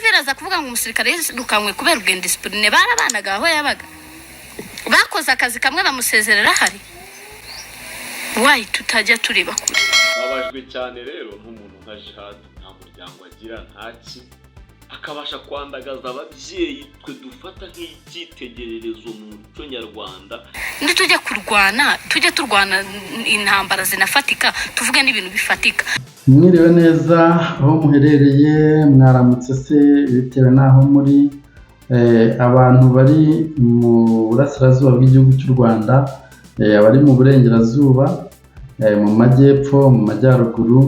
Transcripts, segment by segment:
Umusivili aza kuvuga ngo umusirikare yirukankwe kubera ubw'indiscipline. Barabanaga aho yabaga, bakoze akazi kamwe, bamusezerera ahari. Why tutajya tureba kure? Babajwe cyane rero n'umuntu nka Jihad, nta muryango agira, ntaki, akabasha kwandagaza ababyeyi twe dufata nk'icyitegererezo mu muco nyarwanda. Nitujya kurwana, tujye turwana intambara zinafatika, tuvuge n'ibintu bifatika. Mwiriwe neza aho muherereye, mwaramutse se bitewe n'aho muri. Abantu bari mu burasirazuba bw'igihugu cy'u Rwanda, abari mu burengerazuba, mu majyepfo, mu majyaruguru,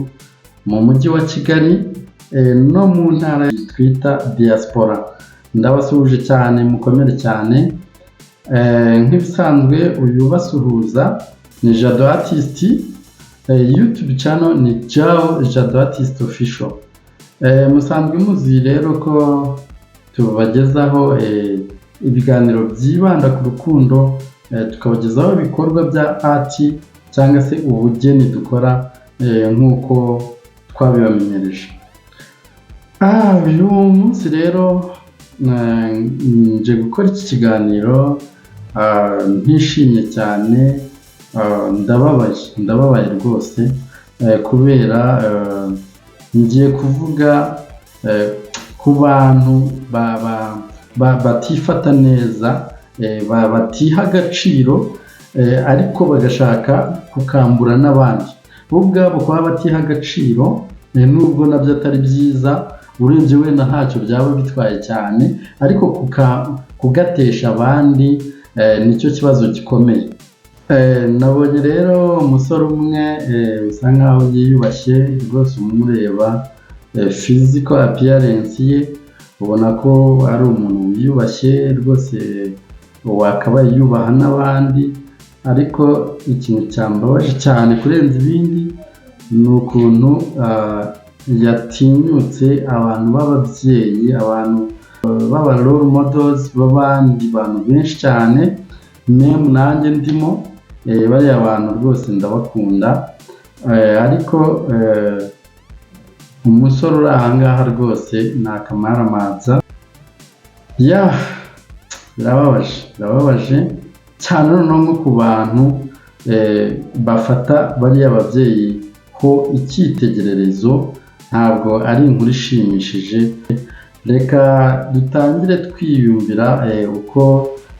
mu mujyi wa Kigali, no mu ntara twita diaspora, ndabasuhuje cyane, mukomere cyane. Nk'ibisanzwe uyu ubasuhuza ni Jado Artist, YouTube channel ni Jao Jado Artist Official. Musanzwe muzi rero ko tubagezaho ibiganiro byibanda ku rukundo, tukabagezaho ibikorwa bya art cyangwa se ubugeni dukora, nk'uko twabibamenyereje. Uyu munsi rero nje gukora iki kiganiro ntishimye cyane, ndababaye, ndababaye rwose, kubera ngiye kuvuga ku bantu batifata neza, batiha agaciro, ariko bagashaka kukambura n'abandi. Bo ubwabo kuba batiha agaciro, nubwo nabyo atari byiza, urebye wenda ntacyo byaba bitwaye cyane, ariko kugatesha abandi nicyo kibazo gikomeye. Nabonye rero umusore umwe usa nkaho yiyubashye rwose, umureba physical appearance ye ubona ko ari umuntu wiyubashye rwose, wakabaye yubaha n'abandi. Ariko ikintu cyambabaje cyane kurenza ibindi ni ukuntu yatinyutse abantu b'ababyeyi, abantu b'aba role models b'abandi bantu benshi cyane, même nanjye ndimo. Bariya bantu rwose ndabakunda, ariko umusore uri aha ngaha rwose ni akamaramaza. Ya, birababaje, birababaje cyane, noneho nko ku bantu bafata bariya babyeyi ho icyitegererezo, ntabwo ari inkuru ishimishije. Reka dutangire twiyumvira uko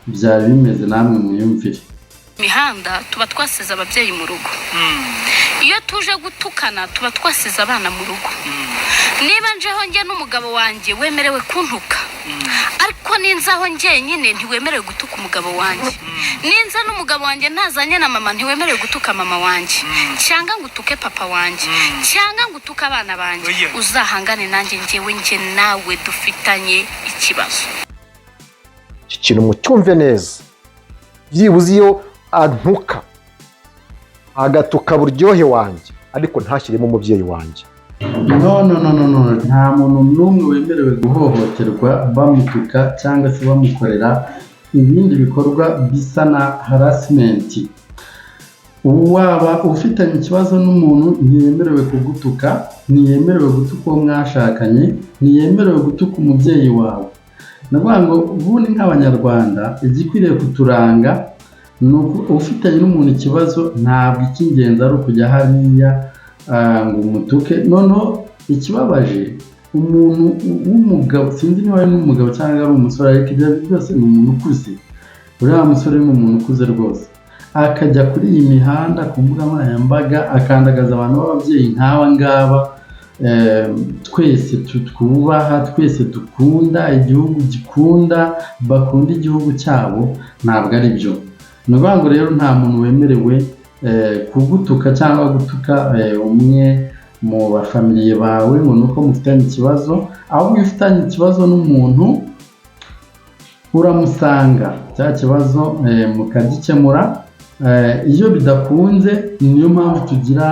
byari bimeze, namwe mwiyumvire. Mihanda tuba twasize ababyeyi mu rugo. Iyo tuje gutukana, tuba twasize abana mu rugo. Niba njeho njye n'umugabo wanjye, wemerewe kuntuka, ariko ninzaho njyenyine ntiwemerewe gutuka umugabo wanjye. Ninza n'umugabo wanjye ntazanye na mama, ntiwemerewe gutuka mama wanjye, cyangwa ngo utuke papa wanjye, cyangwa ngo utuke abana banjye. Oya. Uzahangane nanjye, njyewe njye nawe dufitanye ikibazo. Iki kintu mucyumve neza. Byibuze iyo antuka, agatuka Buryohe wanjye, ariko ntashyiremo umubyeyi wanjye. No, no, no, no, no, nta muntu n'umwe wemerewe guhohoterwa bamutuka cyangwa se bamukorera ibindi bikorwa bisa na harassment. Waba ufitanye ikibazo n'umuntu, ntiyemerewe kugutuka, ntiyemerewe gutuka uwo mwashakanye, ntiyemerewe gutuka umubyeyi wawe. Ni ukuvuga ngo ubundi nk'Abanyarwanda igikwiriye kuturanga ni uko ufitanye n'umuntu ikibazo, ntabwo icy'ingenzi ari ukujya hariya ngo umutuke. Noneho ikibabaje, umuntu w'umugabo, sinzi niba ari n'umugabo cyangwa ari umusore, ariko ibyo ari byo byose ni umuntu ukuze. Uriya musore ni umuntu ukuze rwose, akajya kuri iyi mihanda, ku mbuga nkoranyambaga, akandagaza abantu b'ababyeyi nk'aba ngaba, twese twubaha, twese dukunda igihugu, gikunda, bakunda igihugu cyabo. Ntabwo ari byo. Ni ukuvuga ngo rero nta muntu wemerewe kugutuka cyangwa gutuka umwe mu bafamiliye bawe ngo ni uko mufitanye ikibazo. Ahubwo iyo ufitanye ikibazo n'umuntu, uramusanga, cya kibazo mukagikemura. Iyo bidakunze, niyo mpamvu tugira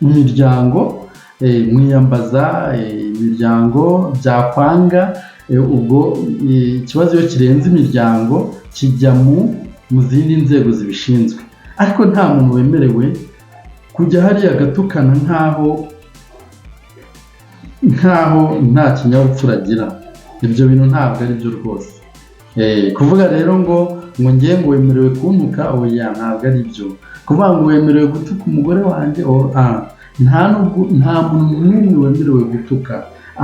imiryango, mwiyambaza imiryango. Byakwanga, ubwo ikibazo iyo kirenze imiryango kijya mu zindi nzego zibishinzwe. Ariko nta muntu wemerewe kujya hariya agatukana nk'aho Nkaho nta kinyabupfura agira. Ibyo bintu ntabwo ari byo rwose. Kuvuga rero ngo ngiye ngo wemerewe kuntuka, oya, ntabwo ari byo. Kuvuga ngo wemerewe gutuka umugore wanjye, nta nubwo nta muntu n'umwe wemerewe gutuka.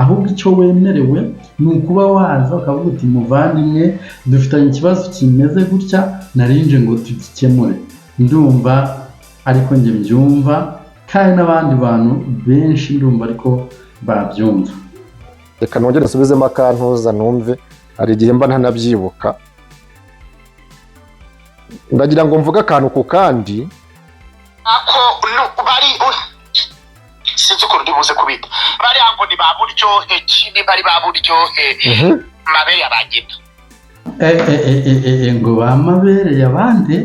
Ahubwo icyo wemerewe ni ukuba waza ukavuga uti: "Muvandimwe, dufitanye ikibazo kimeze gutya, narinje ngo tugikemure." Ndumva ariko njye mbyumva, kandi n'abandi bantu benshi ndumva ariko babyumva. Reka nongere nsubizemo akantuza numve, hari igihe mba ntanabyibuka. Ndagira ngo mvuge akantu ku kandi. Ako bari sinzi ukuntu ndibuze kubita, bariya ngo ni ba buryohe ki, niba ari ba buryohe mabere ya ba nyina. Ngo ba mabere ya bande?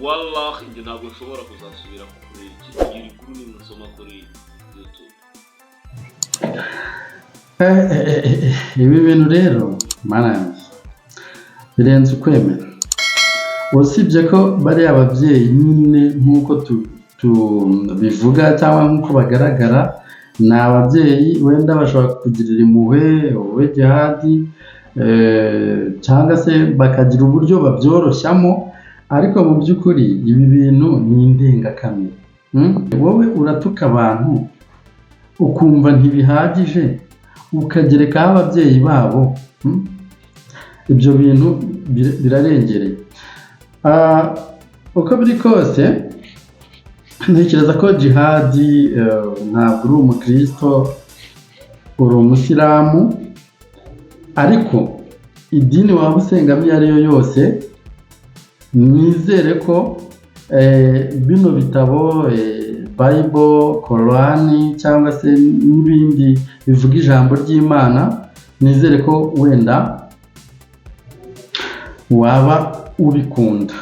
Wallahi, njye ntabwo nshobora kuzasubira kureba iki iri kuru nimusoma kuri YouTube. Ibi bintu rero, mana yanjye, birenze ukwemera. Usibye ko bariya ababyeyi nyine, nk'uko tubivuga cyangwa nk'uko bagaragara, ni ababyeyi wenda bashobora kukugirira impuhwe wowe Jihadi, cyangwa se bakagira uburyo babyoroshyamo, ariko mu by'ukuri ibi bintu ni indengakamere. Wowe uratuka abantu ukumva ntibihagije, ukagerekaho ababyeyi babo. Ibyo bintu birarengereye. Uko biri kose, ntekereza ko Jihadi, ntabwo uri umukristo, uri umusilamu, ariko idini waba usengamo iyo ari yo yose, nizere ko bino bitabo, Bible, Korani cyangwa se n'ibindi bivuga ijambo ry'Imana, nizere ko wenda waba ubikunda.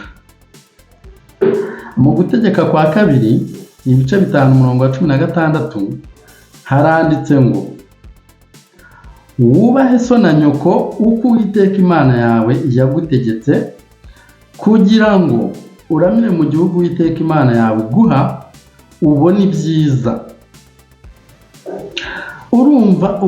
Mu Gutegeka kwa Kabiri, ibice 5, umurongo wa 16, haranditse ngo: "Wubahe so na nyoko uko Uwiteka Imana yawe yagutegetse, kugira ngo uramire mu gihugu Uwiteka Imana yawe iguha, ubone ibyiza." Urumva,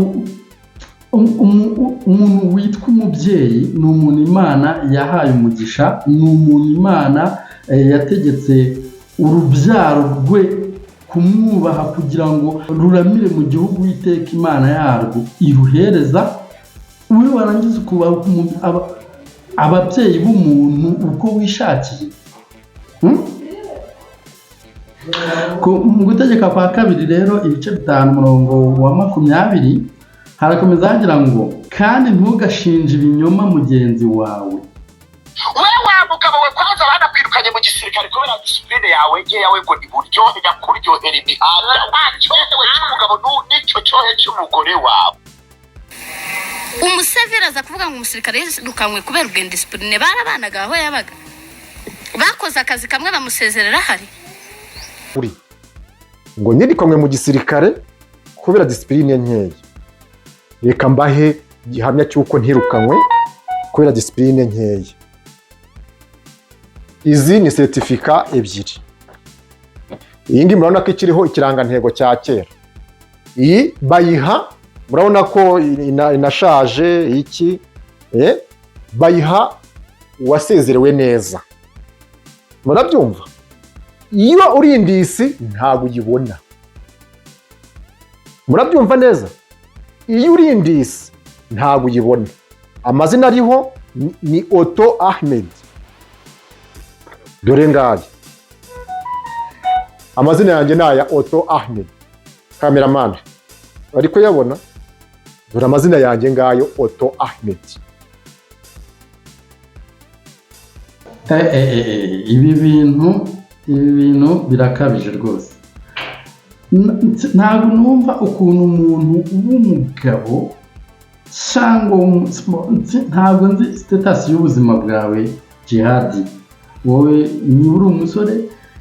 umuntu witwa umubyeyi ni umuntu Imana yahaye umugisha, ni umuntu Imana yategetse urubyaro rwe kumwubaha kugira ngo ruramire mu gihugu Uwiteka Imana yarwo iruhereza. Wowe warangiza ukubaha ababyeyi b'umuntu uko wishakiye. Mu Gutegeka kwa Kabiri rero, ibice 5, umurongo wa 20, harakomeza hagira ngo: "Kandi ntugashinje ibinyoma mugenzi wawe." We wa mugabo we, kwanza banakwirukanye mu gisirikare kubera discipline yawe nkeya. We ngo ni buryohe nyakuryohera imihanda, wa cyohe we cy'umugabo, n'icyo cyohe cy'umugore wawe. Umuseveri aza kuvuga ngo umusirikare yirukanwe kubera ubw'indiscipline. Barabanaga aho yabaga, bakoze akazi kamwe, bamusezerera ahari. Uri ngo nyirikanwe mu gisirikare kubera discipline nkeya. Reka mbahe gihamya cy'uko ntirukanywe kubera discipline nkeya. Izi ni certificat ebyiri. Iyi ngiyi murabona ko ikiriho ikirangantego cya kera. Iyi bayiha, murabona ko inashaje iki, bayiha uwasezerewe neza. Murabyumva? Iyo uri indisi ntabwo uyibona. Murabyumva neza? Iyo uri indisi ntabwo uyibona. Amazina ariho ni Oto Ahmed. Dore ngaya amazina yanjye, ni aya Oto Ahmed. Cameraman bari kuyabona? Dore amazina yanjye ngayo, Oto Ahmed. Ibi bintu birakabije rwose. Ntabwo numva ukuntu umuntu w'umugabo cyangwa ntabwo nzi status y'ubuzima bwawe Jihadi. Wowe niba uri umusore,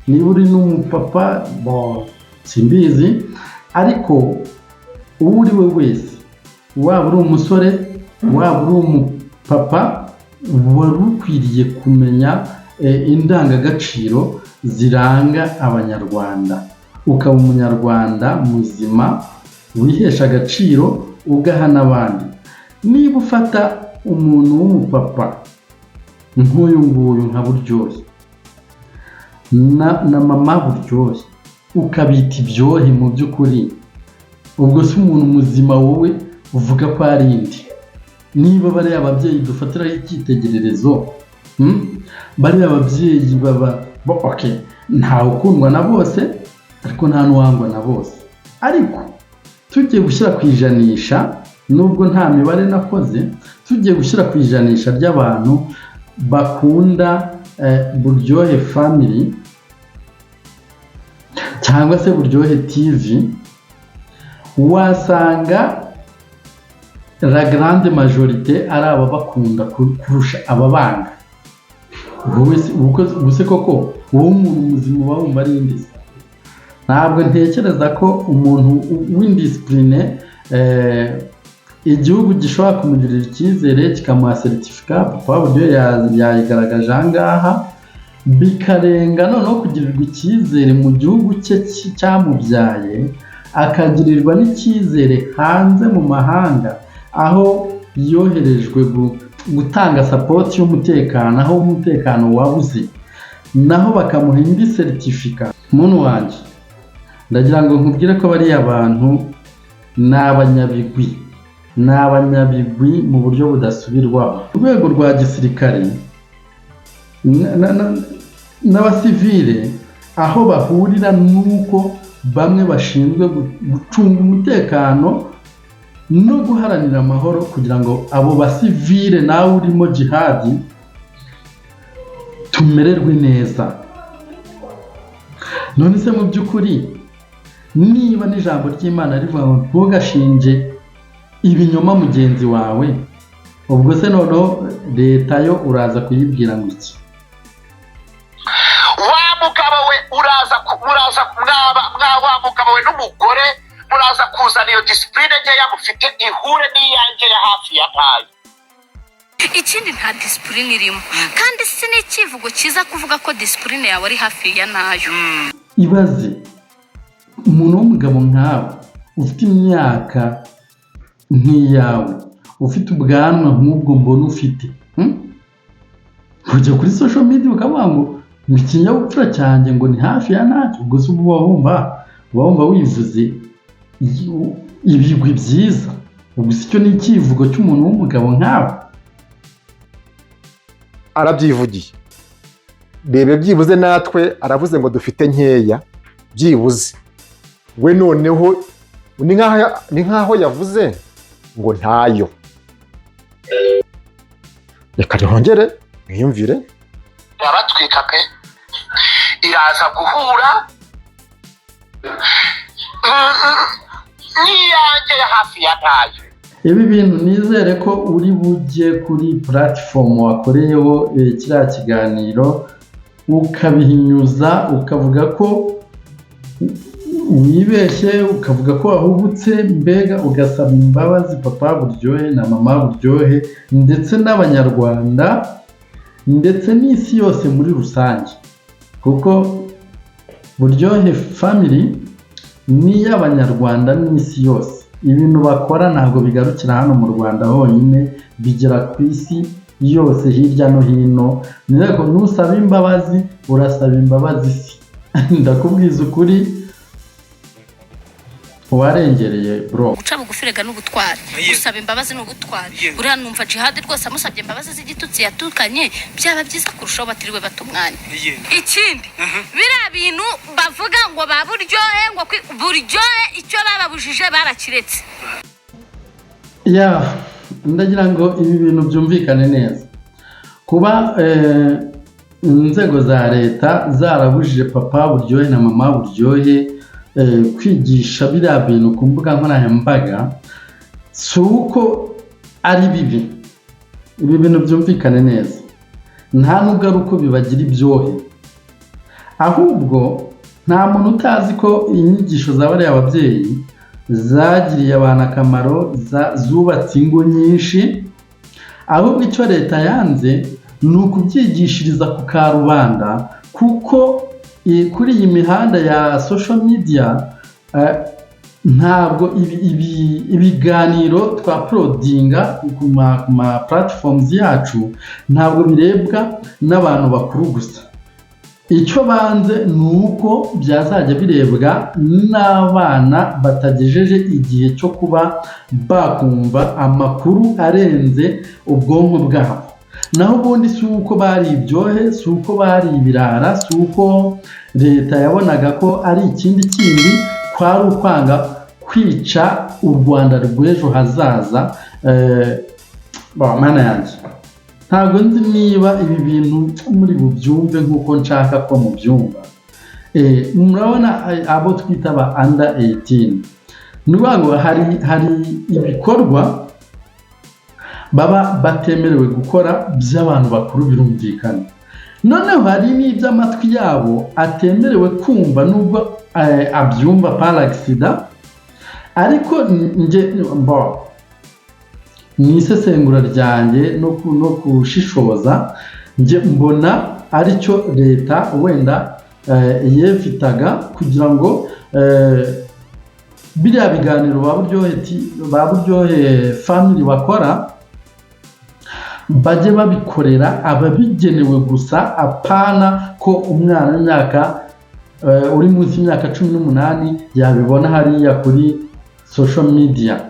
niba uri n'umupapa, bon, simbizi, ariko uwo uri we wese, waba uri umusore, waba uri umupapa, wari ukwiriye kumenya indangagaciro ziranga Abanyarwanda, ukaba Umunyarwanda muzima. Wihesha agaciro, ugaha n'abandi. Niba ufata umuntu w'umupapa nk'uyu nguyu, nka Buryohe na mama Buryohe, ukabita ibyohe, mu by'ukuri ubwo si umuntu muzima wowe uvuga ko ari indi? Niba bariya ababyeyi dufatiraho icyitegererezo, Bariya ababyeyi baba okay, ntawe ukundwa na bose, ariko nta n'uwangwa na bose. Ariko tugiye gushyira ku ijanisha, nubwo nta mibare nakoze, tugiye gushyira ku ijanisha ry'abantu bakunda Buryohe Family cyangwa se Buryohe TV, wasanga la grande majorité ari ababakunda kurusha ababanga. Wowe ubwo se koko wowe umuntu muzima uba wumva ari inde se? Ntabwo ntekereza ko umuntu w'indiscipline igihugu gishobora kumugirira icyizere kikamuha certificat. Papa Buryo yayigaragaje aha ngaha, bikarenga noneho kugirirwa icyizere mu gihugu cye cyamubyaye, akagirirwa n'icyizere hanze mu mahanga aho yoherejwe gutanga support y'umutekano, aho umutekano wabuze, naho bakamuha indi certificat. Muntu wanjye, ndagira ngo nkubwire ko bariya bantu ni abanyabigwi, ni abanyabigwi mu buryo budasubirwaho. Urwego rwa gisirikare n'abasivile aho bahurira nuko bamwe bashinzwe gucunga umutekano no guharanira amahoro, kugira ngo abo basivile, nawe urimo Jihadi, tumererwe neza. None se mu by'ukuri, niba n'ijambo ry'Imana rivuga ngo ntugashinje ibinyoma mugenzi wawe, ubwo se noneho leta yo uraza kuyibwira ngo iki? Wa mugabo we, uraza muraza mwaba mwa wa mugabo we n'umugore, muraza kuzana iyo discipline nkeya mufite ihure n'iyanjye ya hafi ya ntayo. Ikindi, nta discipline irimo, kandi si n'ikivugo cyiza kuvuga ko discipline yawe ari hafi ya nayo. Ibaze umuntu w'umugabo nkawe, ufite imyaka nk'iyawe, ufite ubwanwa nk'ubwo mbona ufite, Kujya kuri social media ukavuga ngo ikinyabupfura cyanjye ngo ni hafi ya ntacyo, ubwo se uba wumva wivuze ibigwi byiza? Ubwo si cyo ni icyivugo cy'umuntu w'umugabo nkawe? Arabyivugiye, rebe byibuze natwe aravuze ngo dufite nkeya. Byibuze we noneho ni nkaho yavuze ngo ntayo. Reka ntongere mwiyumvire. Irabatwika pe, iraza guhura n'iyanjye ya hafi ya ntayo. Ibi bintu nizere ko uri bujye kuri platform wakoreyeho kiriya kiganiro, ukabihinyuza, ukavuga ko wibeshye, ukavuga ko wahubutse, mbega ugasaba imbabazi papa Buryohe na mama Buryohe, ndetse n'Abanyarwanda, ndetse n'isi yose muri rusange, kuko Buryohe Family ni iy'Abanyarwanda n'isi yose. Ibintu bakora ntabwo bigarukira hano mu Rwanda honyine, bigera ku isi yose hirya no hino. Nizere ko nusaba imbabazi, urasaba imbabazi isi. Ndakubwiza ukuri, warengereye, bro. Guca bugufi rega n'ubutwari. Gusaba imbabazi ni ubutwari. Uriya numva Jihadi rwose amusabye imbabazi z'igitutsi yatukanye, byaba byiza kurushaho, batiriwe bata umwanya. Ikindi, biriya bintu bavuga ngo ba Buryohe, ngo Buryohe, icyo bababujije barakiretse. Ya, ndagira ngo ibi bintu byumvikane neza. Kuba inzego za leta zarabujije papa Buryohe na mama Buryohe kwigisha biriya bintu ku mbuga nkoranyambaga, si uko ari bibi. Ibi bintu byumvikane neza, nta nubwo ari uko bibagira ibyohe. Ahubwo nta muntu utazi ko inyigisho za bariya babyeyi zagiriye abantu akamaro, zubatse ingo nyinshi. Ahubwo icyo leta yanze ni ukubyigishiriza ku karubanda, kuko kuri iyi mihanda ya social media. Ntabwo ibiganiro twa-uploadinga ku ma platforms yacu ntabwo birebwa n'abantu bakuru gusa. Icyo banze ni uko byazajya birebwa n'abana batagejeje igihe cyo kuba bakumva amakuru arenze ubwonko bwabo. Naho ubundi si uko bari ibyohe, si uko bari ibirara, si uko leta yabonaga ko ari ikindi kindi, kwari ukwanga kwica u Rwanda rw'ejo hazaza. Mana yanjye, ntabwo nzi niba ibi bintu muri bubyumve nk'uko nshaka ko mubyumva. Murabona abo twita ba under 18, ni ukuvuga ngo hari ibikorwa baba batemerewe gukora by'abantu bakuru, birumvikana. Noneho hari n'iby'amatwi yabo atemerewe kumva, nubwo abyumva par accident. Ariko nge mu isesengura ryanjye no kushishoza, njye mbona aricyo leta wenda yevitaga kugira ngo biriya biganiro ba Buryohe Family bakora bajye babikorera ababigenewe gusa, apana ko umwana w'imyaka uri munsi y'imyaka 18 yabibona hariya kuri social media.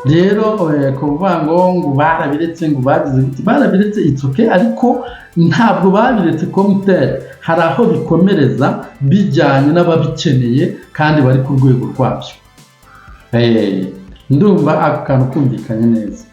Rero kuvuga ngo barabiretse, ngo bagize biti barabiretse, it's okay, ariko ntabwo babiretse komutere. Hari aho bikomereza bijyanye n'ababikeneye kandi bari ku rwego rwabyo. Ndumva ako kantu kumvikanye neza.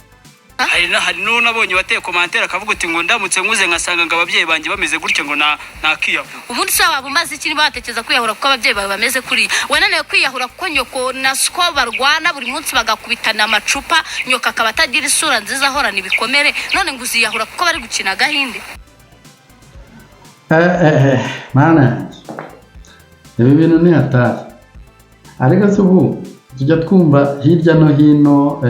Hari n'uwo nabonye wateye commentaire akavuga uti ngo ndamutse nkuze ngasanga ngo ababyeyi banjye bameze gutya, ngo nakiyahura. Ubundi se waba umaze iki niba watekereza kwiyahura kuko ababyeyi bawe bameze kuriya? Wananiwe kwiyahura kuko nyoko na siko barwana buri munsi, bagakubitana amacupa, nyoko akaba atagira isura nziza, ahorana ibikomere, none ngo uziyahura kuko bari gukina agahinde? Mana yanjye, ibi bintu ni hatari. Ariko se ubu tujya twumva hirya no hino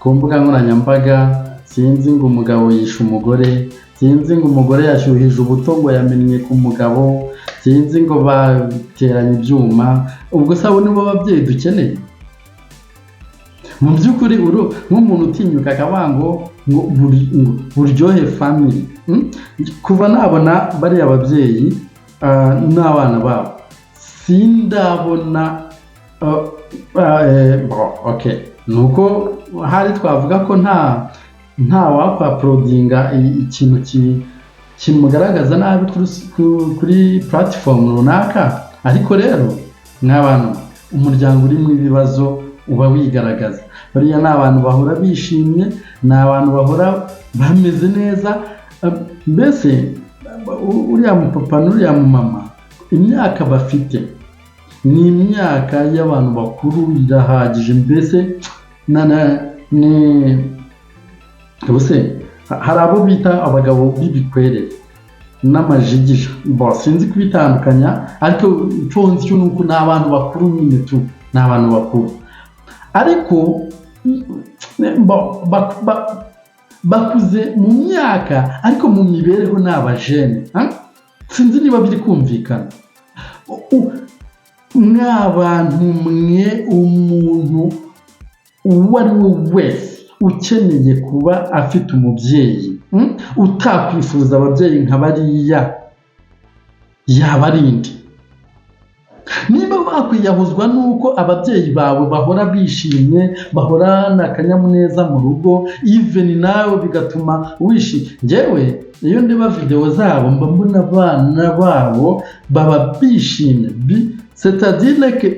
ku mbuga nkoranyambaga, sinzi ngo umugabo yishe umugore, sinzi ngo umugore yashyuhije ubuto ngo yamennye ku mugabo, sinzi ngo bateranye ibyuma. Ubwo se abo nibo babyeyi dukeneye mu by'ukuri? Nk'umuntu utinyuka akavuga ngo Buryohe Family, Kuva nabona bariya babyeyi n'abana babo, sindabona bon, okay, ni uko hari twavuga ko nta wakwa-uploadinga ikintu kimugaragaza nabi kuri platform runaka. Ariko rero nk'abantu, umuryango urimo ibibazo uba wigaragaza. Bariya ni abantu bahora bishimye, ni abantu bahora bameze neza. Mbese uriya mupapa n'uriya mumama, imyaka bafite ni imyaka y'abantu bakuru, irahagije. Mbese ni ubuse hari abo bita abagabo b'ibikwerere n'amajigija. Bo sinzi kubitandukanya, ariko icyo nzi cyo ni uko ni abantu bakuru nyine tu, ni abantu bakuru, ariko bakuze mu myaka, ariko mu mibereho ni abajene, ha? Sinzi niba biri kumvikana. Mwa bantu mwe, umuntu uwo ari we wese ukeneye kuba afite umubyeyi, utakwifuza ababyeyi nka bariya yaba ari inde? Niba bakwiyahuzwa n'uko ababyeyi bawe bahora bishimye, bahorana akanyamuneza mu rugo, even nawe bigatuma wishima. Njyewe iyo ndeba videwo zabo mba mbona abana babo baba bishimye, c'est-à-dire que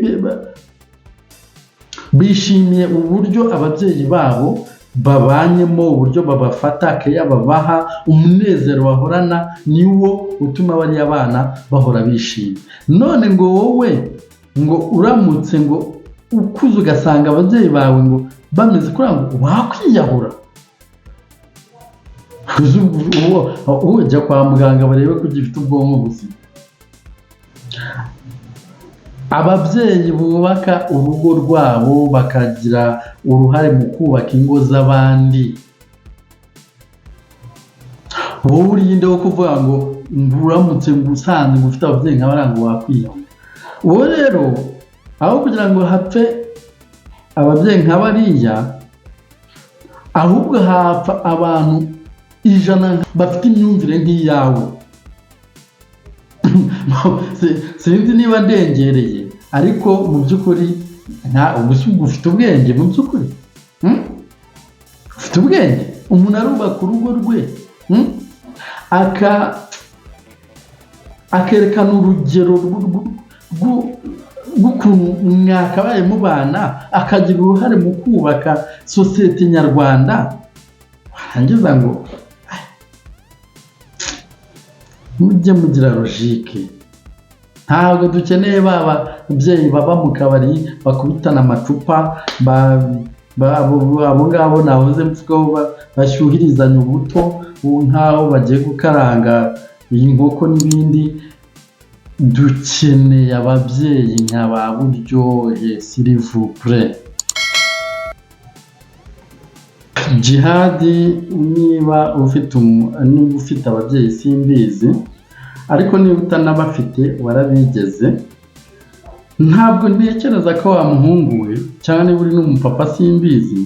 bishimiye uburyo ababyeyi babo babanyemo, uburyo babafata, keya babaha, umunezero bahorana niwo utuma bariya bana bahora bishimye. None ngo wowe ngo uramutse ngo ukuze ugasanga ababyeyi bawe ngo bameze kuriya, ngo wakwiyahura? Ujya kwa muganga barebe ko ugifite ubwonko buzima. Ababyeyi bubaka urugo rwabo, bakagira uruhare mu kubaka ingo z'abandi, wowe urinde wo kuvuga ngo uramutse ngo usanze ngo ufite ababyeyi nka bariya ngo wakwiyahura? Wowe rero Aho kugira ngo hapfe ababyeyi nka bariya, ahubwo hapfa abantu 100 bafite imyumvire nk'iyawe. Sinzi niba ndengereye, ariko mu by'ukuri nta ubu ufite ubwenge mu by'ukuri. Ufite ubwenge? Umuntu arubaka urugo rwe, Akerekana urugero rw'ukuntu mwakabaye mubana, akagira uruhare mu kubaka sosiyete nyarwanda, warangiza ngo "Ai, mujye mugira logique." Ntabwo dukeneye ba babyeyi baba mu kabari bakubitana amacupa, abo ngabo nahoze mvugaho, bashyuhirizanya ubuto nk'aho bagiye gukaranga iyi nkoko n'ibindi. Dukeneye ababyeyi nka ba Buryohe, s'il vous plaît. Jihadi, niba ufite ababyeyi simbizi, ariko niba utanabafite warabigeze. Ntabwo ntekereza ko wa muhungu we, cyangwa niba uri n'umupapa simbizi,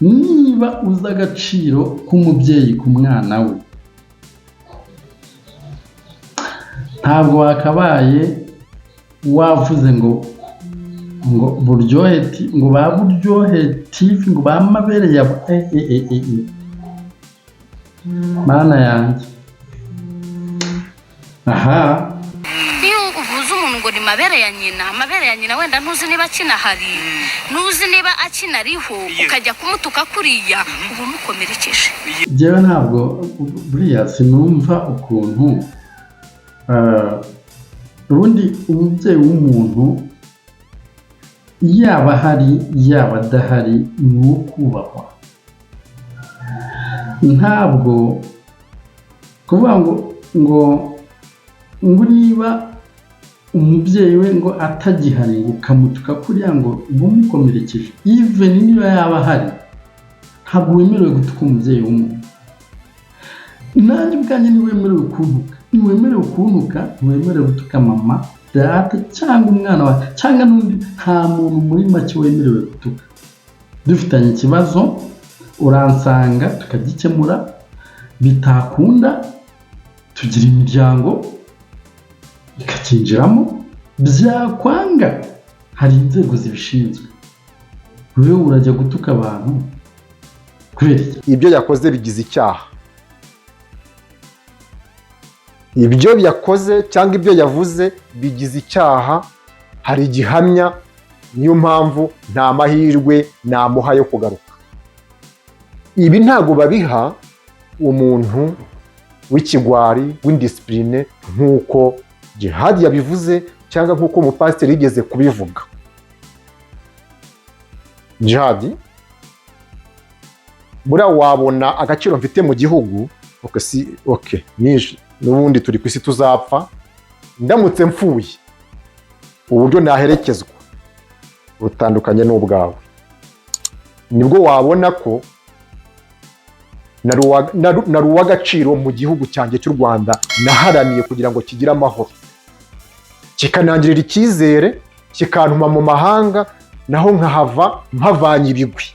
niba uzi agaciro k'umubyeyi ku mwana we, ntabwo wakabaye wavuze ngo Buryohe, ngo ba Buryohe TV, ngo ba mabere ya e. Mana yanjye, aha. Iyo uvuze umuntu ngo ni mabere ya nyina, amabere ya nyina, wenda ntuzi niba akinahari, ntuzi niba akinariho, ukajya kumutuka kuriya, uba umukomerekeje. Njyewe ntabwo, buriya sinumva ukuntu ubundi umubyeyi w'umuntu yaba ahari yaba adahari ni uwo kubahwa. Ntabwo kuvuga ngo niba umubyeyi we ngo atagihari ngo ukamutuka kuriya ngo uba umukomerekeje. Even niba yaba ahari, ntabwo wemerewe gutuka umubyeyi w'umuntu. Nanjye ubwanjye ntiwemerewe kuntuka, ntiwemerewe kuntuka, ntiwemerewe gutuka mama, data cyangwa umwana wawe cyangwa n'undi. Nta muntu muri make wemerewe gutuka. Dufitanye ikibazo uransanga tukagikemura, bitakunda tugira imiryango ikakinjiramo, byakwanga hari inzego zibishinzwe. Wowe urajya gutuka abantu kubera iki? Ibyo yakoze bigize icyaha. Ibyo yakoze cyangwa ibyo yavuze bigize icyaha, hari igihamya, niyo mpamvu nta mahirwe namuha yo kugaruka. Ibi ntabwo babiha umuntu w'ikigwari, w'indiscipline, nk'uko Jihadi yabivuze cyangwa nk'uko umupasiteri yigeze kubivuga. Jihadi, buriya wabona agaciro mfite mu gihugu, okay, si okay, nije n'ubundi turi ku isi tuzapfa, ndamutse mfuye uburyo naherekezwa butandukanye n'ubwawe, nibwo wabona ko nari uw'agaciro mu gihugu cyanjye cy'u Rwanda naharaniye kugira ngo kigire amahoro, kikanangirira icyizere, kikantuma mu mahanga, naho nkahava mpavanye ibigwi.